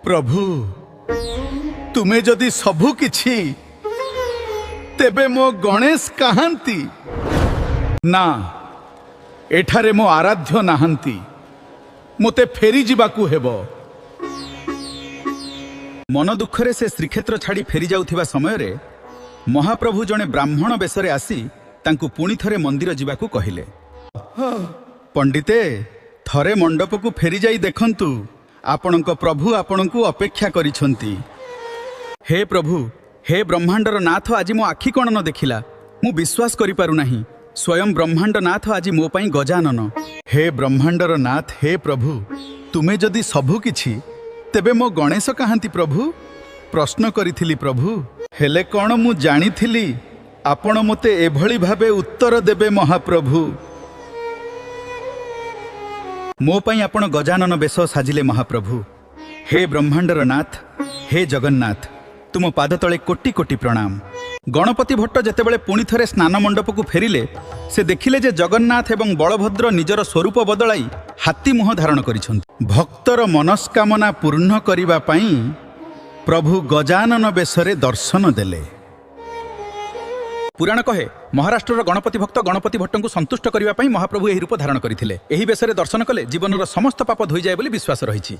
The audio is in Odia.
ପ୍ରଭୁ, ତୁମେ ଯଦି ସବୁ କିଛି, ତେବେ ମୋ ଗଣେଶ କାହାନ୍ତି? ନା, ଏଠାରେ ମୋ ଆରାଧ୍ୟ ନାହାନ୍ତି। ମୋତେ ଫେରିଯିବାକୁ ହେବ। ମନ ଦୁଃଖରେ ସେ ଶ୍ରୀକ୍ଷେତ୍ର ଛାଡ଼ି ଫେରି ଯାଉଥିବା ସମୟରେ ମହାପ୍ରଭୁ ଜଣେ ବ୍ରାହ୍ମଣ ବେଶରେ ଆସି ତାଙ୍କୁ ପୁଣି ଥରେ ମନ୍ଦିର ଯିବାକୁ କହିଲେ। ପଣ୍ଡିତେ, ଥରେ ମଣ୍ଡପକୁ ଫେରିଯାଇ ଦେଖନ୍ତୁ, ଆପଣଙ୍କ ପ୍ରଭୁ ଆପଣଙ୍କୁ ଅପେକ୍ଷା କରିଛନ୍ତି। ହେ ପ୍ରଭୁ, ହେ ବ୍ରହ୍ମାଣ୍ଡର ନାଥ, ଆଜି ମୋ ଆଖି କ'ଣ ନ ଦେଖିଲା? ମୁଁ ବିଶ୍ୱାସ କରିପାରୁନାହିଁ, ସ୍ୱୟଂ ବ୍ରହ୍ମାଣ୍ଡ ନାଥ ଆଜି ମୋ ପାଇଁ ଗଜାନନ। ହେ ବ୍ରହ୍ମାଣ୍ଡର ନାଥ, ହେ ପ୍ରଭୁ, ତୁମେ ଯଦି ସବୁ କିଛି, ତେବେ ମୋ ଗଣେଶ କାହାନ୍ତି ପ୍ରଭୁ? ପ୍ରଶ୍ନ କରିଥିଲି ପ୍ରଭୁ, ହେଲେ କ'ଣ ମୁଁ ଜାଣିଥିଲି ଆପଣ ମୋତେ ଏଭଳି ଭାବେ ଉତ୍ତର ଦେବେ ମହାପ୍ରଭୁ? ମୋ ପାଇଁ ଆପଣ ଗଜାନନ ବେଶ ସାଜିଲେ ମହାପ୍ରଭୁ। ହେ ବ୍ରହ୍ମାଣ୍ଡର ନାଥ, ହେ ଜଗନ୍ନାଥ, ତୁମ ପାଦ ତଳେ କୋଟି କୋଟି ପ୍ରଣାମ। ଗଣପତି ଭଟ୍ଟ ଯେତେବେଳେ ପୁଣି ଥରେ ସ୍ନାନ ମଣ୍ଡପକୁ ଫେରିଲେ, ସେ ଦେଖିଲେ ଯେ ଜଗନ୍ନାଥ ଏବଂ ବଳଭଦ୍ର ନିଜର ସ୍ୱରୂପ ବଦଳାଇ ହାତୀ ମୁହଁ ଧାରଣ କରିଛନ୍ତି। ଭକ୍ତର ମନସ୍କାମନା ପୂର୍ଣ୍ଣ କରିବା ପାଇଁ ପ୍ରଭୁ ଗଜାନନ ବେଶରେ ଦର୍ଶନ ଦେଲେ। ପୁରାଣ କହେ, ମହାରାଷ୍ଟ୍ରର ଗଣପତି ଭକ୍ତ ଗଣପତି ଭଟ୍ଟଙ୍କୁ ସନ୍ତୁଷ୍ଟ କରିବା ପାଇଁ ମହାପ୍ରଭୁ ଏହି ରୂପ ଧାରଣ କରିଥିଲେ। ଏହି ବେଶରେ ଦର୍ଶନ କଲେ ଜୀବନର ସମସ୍ତ ପାପ ଧୋଇଯାଏ ବୋଲି ବିଶ୍ୱାସ ରହିଛି।